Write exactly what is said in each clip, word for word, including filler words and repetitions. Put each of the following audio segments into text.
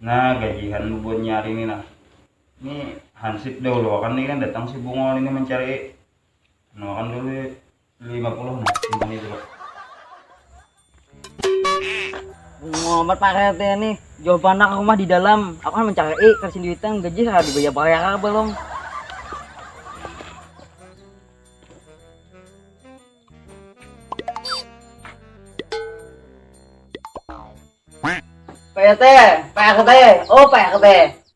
Nah, gajihan bubuhannya hari ini nah. Ini hansip dahulu akan nih kan datang si Bungol ini mencari. Nah, akan dulu lima puluh nah, simpan itu. Muhammad Pak R T nih, jauh banar rumah di dalam. Aku kan mencari kerja duitan gaji sudah dibayar-bayar belum? Pak R T, Pak R T, oh Pak R T.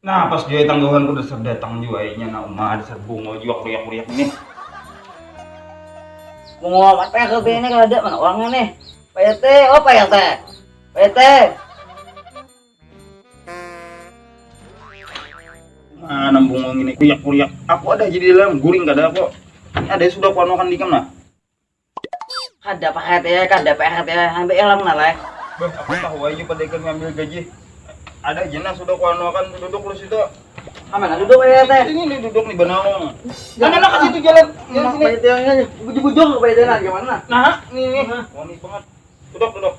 Nah, pas dia tanggahanku dasar datang juga inya nah umah dasar bungo juga kuriak-kuriak ini. Bungo amat Pak R T ini kada ada mana orangnya nih. Pak R T, oh Pak R T. Pak R T. Mana bungo ini kuriak-kuriak. Aku ada aja di dalam guring kada kok. Ini ada sudah kuanuakan dikam nah. Kada Pak R T ya, kada Pak R T ya, sampai hilang nah lah. Bah, aku tahu aja pada ikut ngambil gaji. Ada aja nah sudah kuanuakan duduk lu situ. Mana duduk Pak R T? Ini nih duduk nih banaung. Mana nak ke situ jalan? Jalan sini. Pak R T yang ini, bujur-bujur Pak R T nah gimana? Nah, nih nih. Nah. Wangi banget. Duduk, duduk.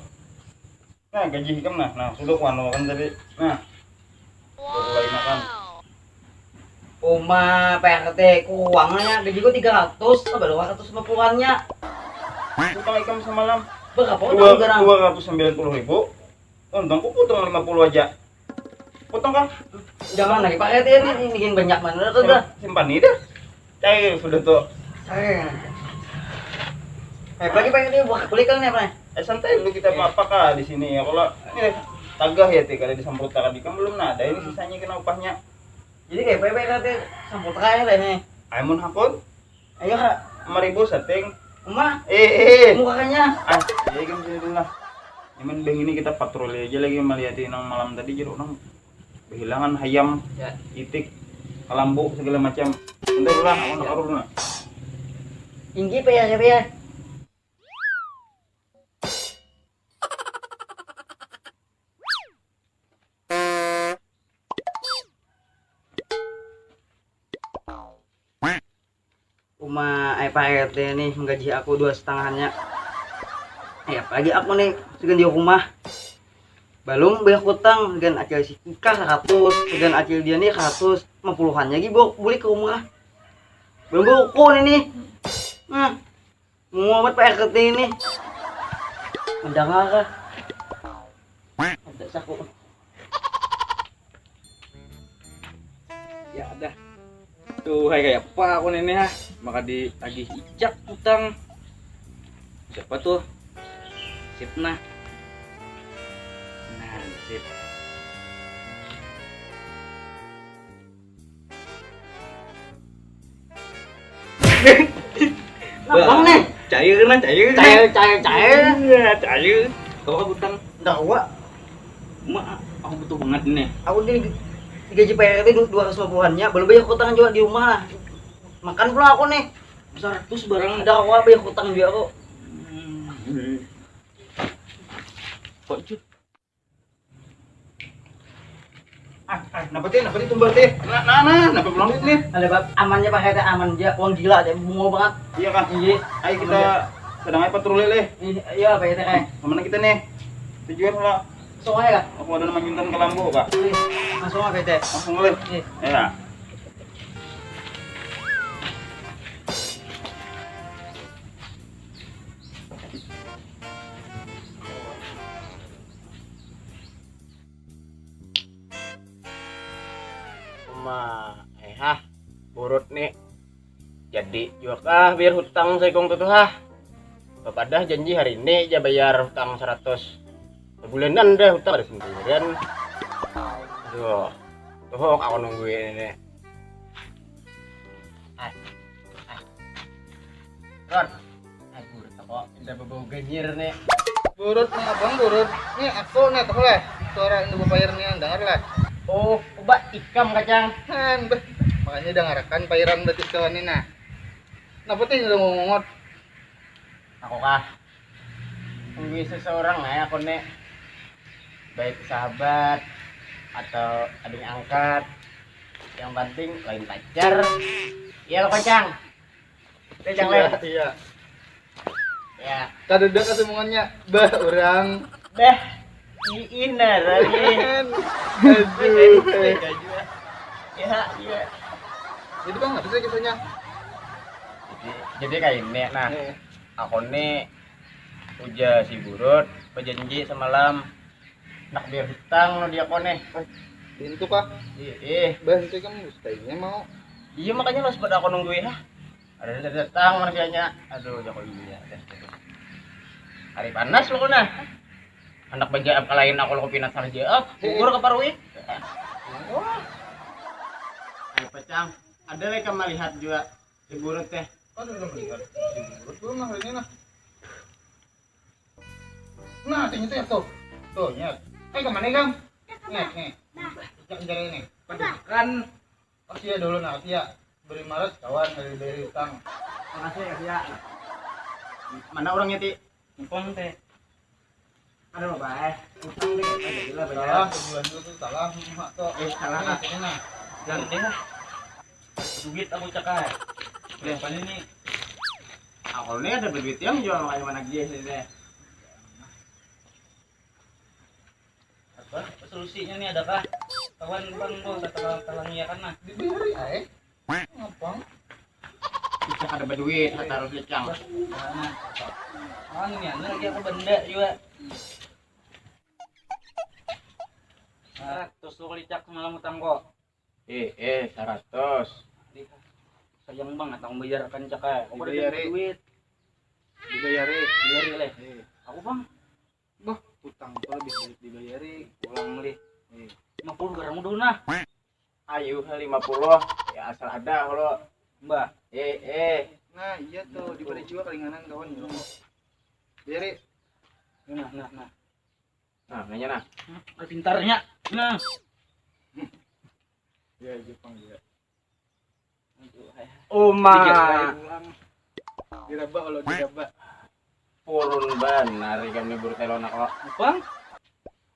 Nah, gaji ikam nah. Nah, sudah kuanuakan tadi. Nah. Sudah mulai makan. Uma P R T kurangnya gaji ku tiga ratus, apa dua ratus lima puluhannya? Utang ikam semalam berapa utang dua, sekarang? Dua ratus sembilan puluh ribu. Untungku potong lima puluh aja. Potong kah? Jangan lagi Pak R T ini, ini banyak mana tuh dah. Simpan ini dah. Cair sudah tuh. Cair. Eh, lagi Pak R T buat kulit kan apa? Eh, santai dulu kita apa-apa kah di sini ya. Kalau ini tagah ya ti kada disamprutakan ikam belum nah ada ini sisanya kena upahnya. Jadi kayak P P K T samput kaya lah ini. Amun hakun? Ayo kak. Lima ribu setting. Uma. Eh, eh. Mukanya. Ah, iya kan sini dulu lah. Cuman beh ini kita patroli aja lagi melihat nang malam tadi jeruk nang kehilangan hayam, ya. Itik, kalambu segala macam. Bentar lah, aku nak karur nah. Inggi P R P ya. Uma ai Pak R T nih menggaji aku dua setengahannya. Ya apalagi aku nih sugan di rumah. Balum bayar hutang sugan acil si Kika seratus, sugan acil dia nih seratus, lima puluhan lagi bu- buli ke rumah. Balum buku nih nih. Nah, mau amat Pak R T ini. Mendengar kah? Ada saku. Ya ada. Tuh, hai kayak apa aku ini ha? Maka diagih ijak utang. Siapa tuh? Sip nah. Nah, sip. Nah, bang nih. Cair nah, cair nah. Cair, cair, cair. Iya, cair. Kau utang. Ndak, Wak. Mak, aku butuh banget nih. Aku di digaji P R T dua ratus lima puluhannya, belum bayar utang juga di rumah. Makan pula aku nih. Seratus barang. Ada awal bayar utang juga aku. Hmm. Kok cut? Ah, ah, napa ti? Napa ti tumbar ti? Nah, nah, nah, napa pulang duit nih? Ada bab amannya Pak R T aman aja, uang gila deh, bungo banget. Iya kah? Iya. Ayo kita sedang aja patroli leh. Iya, Pak R T eh. Kemana kita nih? Tujuan lah. Langsung aja kah? Aku ada nama minta ke Lambo kah? Iya. Langsung aja Pak R T. Langsung boleh. Iya. Ya. Ma, eh hah, burut nih. Jadi jua kah bayar hutang saikung tuh tuh hah? Bapadah janji hari ini aja bayar hutang seratus. Sebulanan dah hutang ada sembulan. Aduh, tuh aku nungguin ini. Ah, ah. Ron, aku kok indah bebau ganyir nih. Burut nih abang burut. Nih aku nih tuh lah. Suara indu bayar nih dengar lah. Oh, coba ikam kacang. Han, beh. Makanya dengarkan pairan berarti kawan ini nah. Kenapa tuh udah ngungut? Aku kah? Tunggu seseorang lah ya aku nih. Baik sahabat atau adik angkat. Yang penting lain pacar. Iya lo kacang. Kacang leh. Iya. Ya. Kada ada kesemungannya. Bah orang. Bah. Iih narani. Aduh. Ya, iya. Jadi bang apa sih kisahnya? Jadi, jadi kayak ini nah. Eh. Aku nih ujar si Burut berjanji semalam nak bayar hutang lo dia kone. Pintu kah? Iya. Bah itu kan mustahilnya mau. Iya makanya lo sebut aku nungguin lah. Ada datang manusianya. Aduh, Joko iya. Hari panas lo kena. Anak banjai apa lain aku lo pinat salah jawab. Gugur ke paruit. Wah. Ayo pecang. Ada lagi kamu lihat juga di burut teh. Aduh, udah melihat. Di burut belum lah ini nah. Nah, tinggi tuh ya tuh. Tuh, nyet. Eh, kemana, Kang? Nih, nih. Cak cari ini. Kan. Oh, iya dulu nah, iya. Beri maras kawan dari dari utang. Makasih ya, iya. Mana orangnya, Ti? Empong teh. Ada apa, eh? Utang deh, kita jadi lah bayar. Salah, tujuan itu tuh salah, mak tuh. Eh, salah, Kak. Ini nah. Jangan deh lah. Duit aku cakap. Beli apa ini? Aku ini ada duit yang jual makanya mana dia sih deh. Apa solusinya nih, adakah kawan bang tuh talang talang ya kan nah? Diberi ae. Ngapang? Kita kada berduit, harus licang. Nah, nah. Oh, ini anu lagi aku benda juga. Nah, terus lu licak semalam utang kok. Eh, eh, seratus. Sayang banget aku bayarkan cakap. Aku kada duit. Dibayari. Dibayari leh. Eh. Aku bang. Bah, utang tuh lebih baik dibayari. Pulang lih. Eh. Lima puluh barang dulu nah. Ayu lima puluh. Ya asal ada kalau. Mbah. Eh, eh. Nah, iya tuh, diberi juga keringanan kawan ya. Bayari. Nah, nah, nah. Nah, nanya nah. Pintarnya. Nah. Ya, Jepang juga. Uma. Diraba kalau diraba. Purun banar ikam ni burut elon aku. Bang,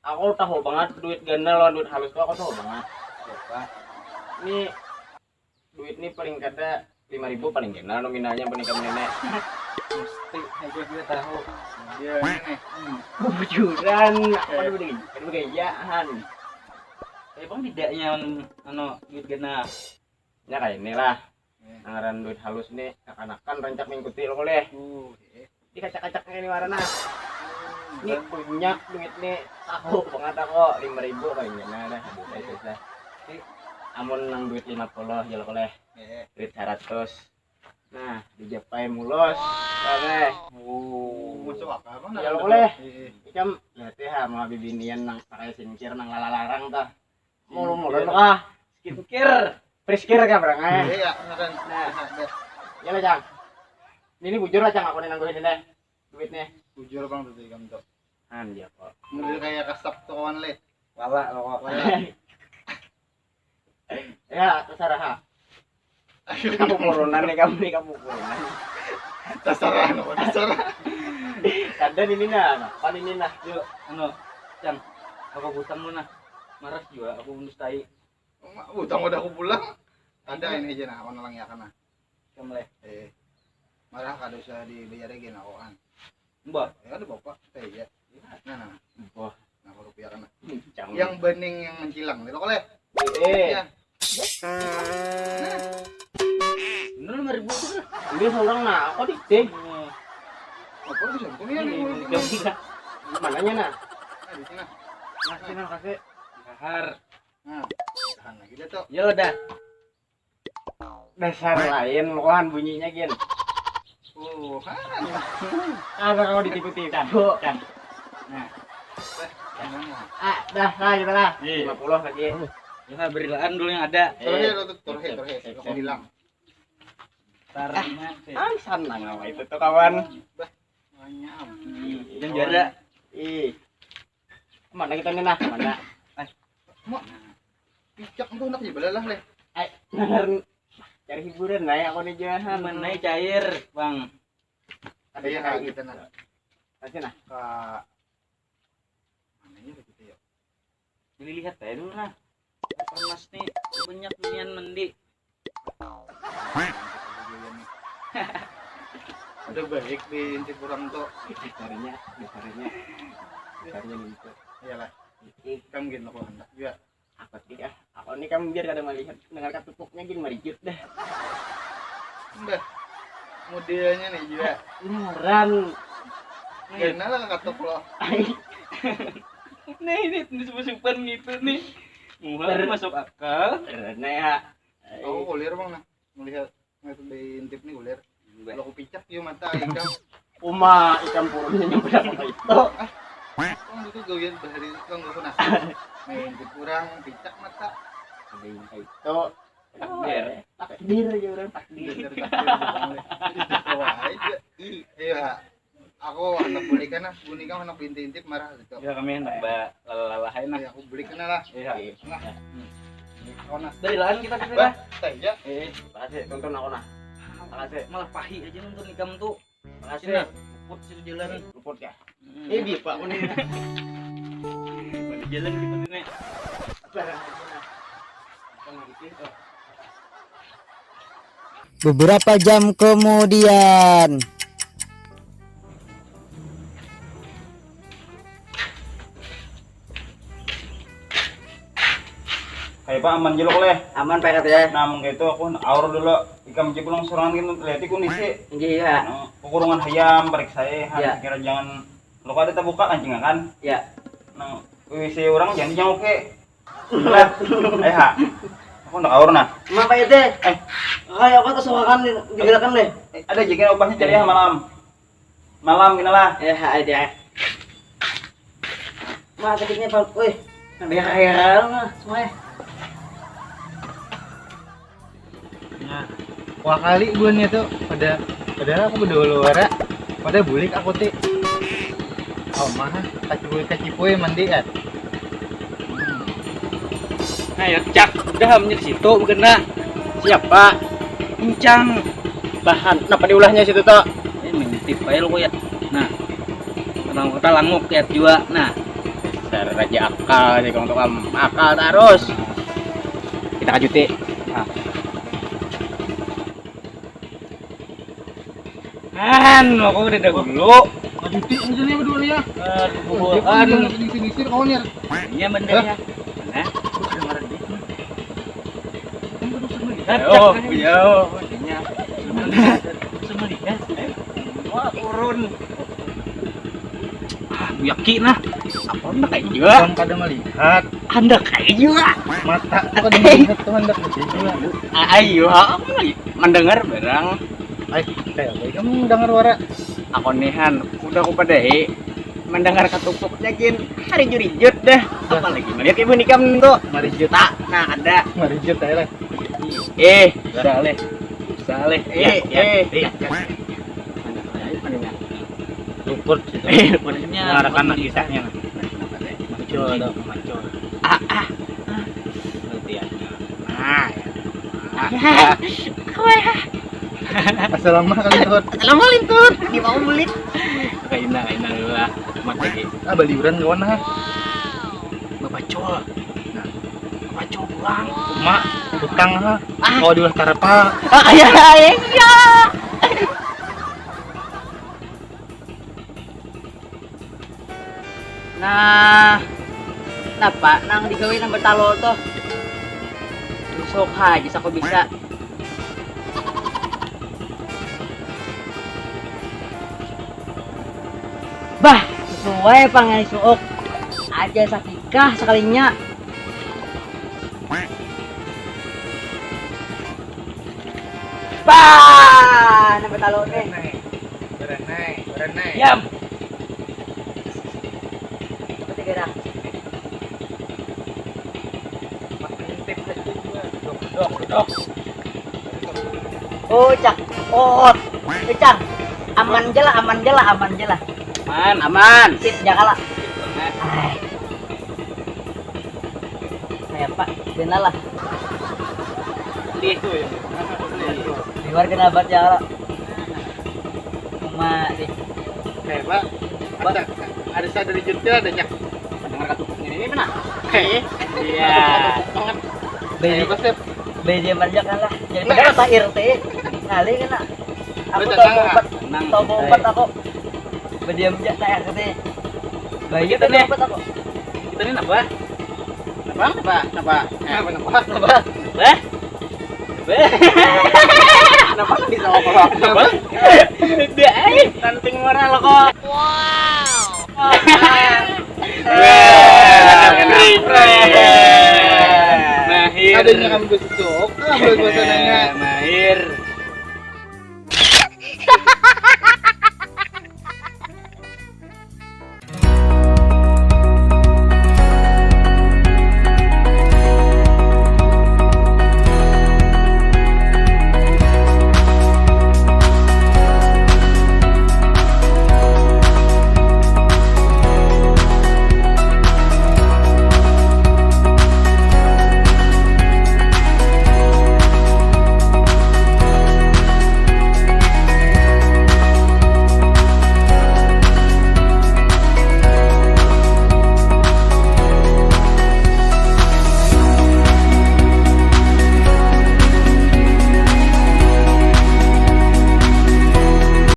aku tahu banget duit ganal lawan duit halus tuh aku tahu banget. Apa? Ini duit ni paling kada lima ribu paling ganal nominalnya paling kamu nenek. Mesti aku juga tahu. Iya. Bujuran, aku kan udah udah gayahan. Tapi bang bedanya anu duit ganal. Nya kayak inilah. Ngaran duit halus nih, kakanakan rancak mengikuti lo boleh. Di kacak-kacak ini warna. Ini banyak duit nih, tahu banget aku lima ribu kayaknya nah dah. Aduh, baik susah. Amun nang duit lima puluh aja lo boleh. Duit seratus. Nah, dijapai mulus. Boleh. Oh, masuk akal mana? Ya lo boleh. Ikam lihat ya mau bibinian nang pakai singkir nang lalalarang tuh. Mulu-mulu lah. Skincare. Priskir kah barang eh? Iya, ngaran. Nah. Ya lah, Cang. Ini bujur lah, Cang, aku nih nangguhin ini. Duitnya. Bujur bang tadi kamu tuh. Anjir kok. Model kayak kasap tuh kawan leh. Wala lo kok. Wala. Ya, terserah. Kamu kurunan nih kamu nih kamu kurunan. Terserah no, terserah. Kada ini nah, apa ini nah? Yuk, anu, Cang, aku utang lu nah. Maras juga aku undus tai. Utang udah aku pulang. Ada ini aja nah, awan lang ya kana. Kamu leh. Eh. Marah kada usah dibayar lagi nah, awan. Mbah. Ya ada bapak, kita aja. Nah, nah. Mbah. Nah, rupiah kana. Yang bening yang mencilang, gitu kok leh. Eh. Bener lima ribu tuh. Ini seorang nah, aku di deh. Apa bisa? Ini yang mananya nah? Nah, di sini. Nah, sini kasih. Dahar. Nah. Tahan lagi dah tuh. Ya udah. Dasar lain, lohan bunyinya, Gin. Lohan. Ada kau ditipu-tipu. Kan, kan. Nah. Ah, dah lah, kita lah. Iya. Lima puluh lagi. Ya, berilaan dulu yang ada. Terus ya, tuh, terus ya, terus ya. Kok hilang? Tarna sih. Ah, sana ngawa itu tuh, kawan. Bah, manyam. Yang juara. Ih. Mana kita nih, nah? Mana? Eh, mau picak tuh nak di belalah, leh. Ai, nangar cari hiburan, nah, aku nih, Johan. Mana cair, Bang? Ada. Iya, yang kayak kita, nah. Kasih, nah. Ke mana ya kita, ya? Dilihat aja dulu, nah. Panas nih, banyak nian mandi. Ada baik di inti kurang tuh. Dicarinya, dicarinya, dicarinya gitu. Iyalah. Ih, kamu gini, aku hendak juga. Apa sih, ah? Aku nih, kamu biar kada melihat, dengar katupuknya gini, marijut dah. Mbah, modelnya nih juga. Ngaran. Gana lah katuk lo. Ai. Nih, ini, ini supan-supan gitu nih. Muha Ter- masuk akal. Karena ya. Aku kulir, Bang, nah. Melihat, melihat diintip nih kulir. Mbah. Kalau aku picak ya mata ikam. Uma ikam purunnya nyampe apa itu? Bang, itu gawian bahari itu, Bang, gak pernah. Main di kurang, picak mata. Ada yang kayak itu. Takdir. Takdir aja orang takdir. Takdir, takdir, Bang. Itu wah aja. Iya. Aku anak bulikan lah, buni kamu anak intip-intip marah gitu. Ya, kami hendak ba-, lalah-lalah aja, nah. Ya, aku bulikan lah. Iya. Nah. Hmm. Aku, nah. Dari lahan kita, kita, Bah, lah. Teh, ya. Eh, makasih, tonton aku, nah. Makasih. Malah pahi aja nonton ikam tuh. Makasih. Sini, nah. Luput situ jalan. Luput ya? Hmm. Eh, biar Pak, aku nih. Pada jalan gitu nih. Barang aja, nah. Kita mau bikin, oh. Beberapa jam kemudian. Kayak apa, aman jelok leh? Aman, Pak R T. Nah, mungkin itu aku aur dulu. Ikam aja pulang sorangan gitu, lihat kondisi. Iya, iya. Nah, kukurungan hayam, periksa, eh, han, iya. Kira jangan, lo kada terbuka kancing kan? Iya. Nah, W C orang jangan, jangan oke. Lah, eh, ha. Aku hendak aur, nah. Emang, Pak R T? Eh. Kayak apa tuh sorangan di-, digerakan deh? Eh, ada aja kan ubahnya cari, ya, malam. Malam gini lah. Eh, ha, ada. Mah, sakitnya, Pak. Wih, ada yang heran lah semuanya. Nah, wah kali buannya tuh pada, padahal aku bedahulu wara, pada bulik aku ti. Oh mah, kacipui kacipui mandi kan. Nah, ya, cak, udah hamnya di situ, bukan, nah. Siapa? Encang. Bahan, kenapa diulahnya situ tuh? Ini mengintip aja lo ya. Nah, orang kota languk ya juga. Nah, dasar raja akal sih, kalau tukang akal terus. Kita kajuti. Nah. Kan, aku udah dahulu. Kajuti aja nih berdua ya. Aduh, kan. Jangan ngisir-ngisir kawan ya. Iya, bener ya. Nah, aku udah ngerti. Kan terus melihat, yo, kan? Yo, iya. Terus melihat. Wah, turun. Ah, buyaki nah. Apa anda kayak juga? Bukan pada melihat. Anda kayak juga. Mata tuh kada melihat tuh, anda kayak juga. Ah, ayo, apa lagi? Mendengar barang. Ai, kayak apa kamu mendengar wara? Aku nihan, udah aku padai mendengar katupuknya gin. Hari jurijut dah. Apalagi melihat ibu nikam tuh. Marijut. Tak, nah, ada. Marijut aja lah. Eh, bisa leh. Bisa leh. Eh, eh. Luput. Eh, luputnya. Mengarahkan kisahnya. Macul, macul. Ah, ah. Nah, ya. Ah. Asal lama kali tuh. Asal lama lintut. Di mau bulik. Kaina, kaina dulu lah. Mati. Ah, baliuran kawan, ah. Bapacul. Nah. Bapacul pulang. Uma, utang, ha. Ah. Kalau diulah tarapa. Ah, iya, iya, iya. Nah, napa nang digawi nang betalo tuh? Rusuk haja sako bisa. Bah, sesuai pangai suuk. Aja sakikah sekalinya. Bah, nambah talu nih. Berenai, berenai. Diam. Apa tiga dah? Makin tip aja gua. Dok, dok, dok. Oh, cak. Oh, eh, cang. Aman je lah, aman je lah, aman je lah. Aman, aman. Sip, jangan lah. Ay. Kayak apa? Benar lah. Itu yang Di luar kena abad ya lah. Cuma di Kayak apa? Ada, ada sadar jendela ada cak. Dengar katup ini mana? Iya. Iya. Banget. beda Kayak apa sih? beda aja kan lah. Jadi pada Pak R T ngalih kan lah. Aku Betul, tahu nah. obat, Tenang. tahu obat aku. Beda aja Pak R T. Bayi Kita tahu nih. Obat aku. Kita ini apa? Apa? Apa? Apa? Kenapa, kenapa? Apa? Bah? Bah? Kenapa nggak bisa ngobrol? Apa? Dia eh ranting moral kok. Wow. Wah, kena prank. Mahir. Adanya kan besok. Ah, buat bahasa nanya. Mahir.